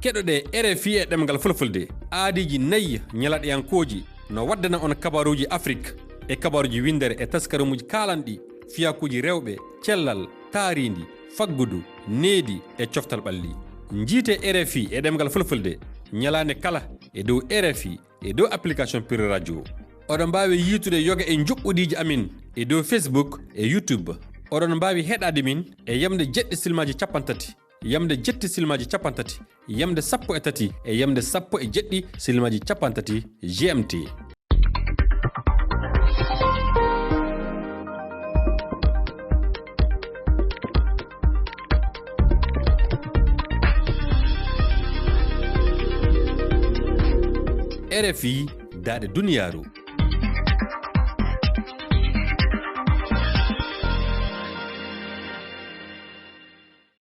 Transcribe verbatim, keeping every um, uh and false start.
Keɗoɗee R F I e ɗemngal Fulfulde, aadiiji nayi ñalaaɗiyankooji no waddana on kabaaruuji Afrik, e kabaaruuji winndere e taskarammuuji kaalanɗi fiyakuuji rewɓe, cellal, taariindi, faggudu, needi e coftal ɓalli. Njiitee R F I e ɗemngal Fulfulde ñalaande kala e dow R F I e dow application Pire Radio. Oɗon mbaawi yiitude yoga e njuɓɓudiiji amin e dow Facebook e YouTube. Oɗon mbaawi heɗaade min e yamde jeɗɗi silmaaji cappanɗe tati, yamde jeɗɗi silmaaji cappanɗe tati, yamde sappo e tati e yamde sappo e jeɗɗi silmaaji cappanɗe tati G M T. R F I, daaɗe duniyaaru.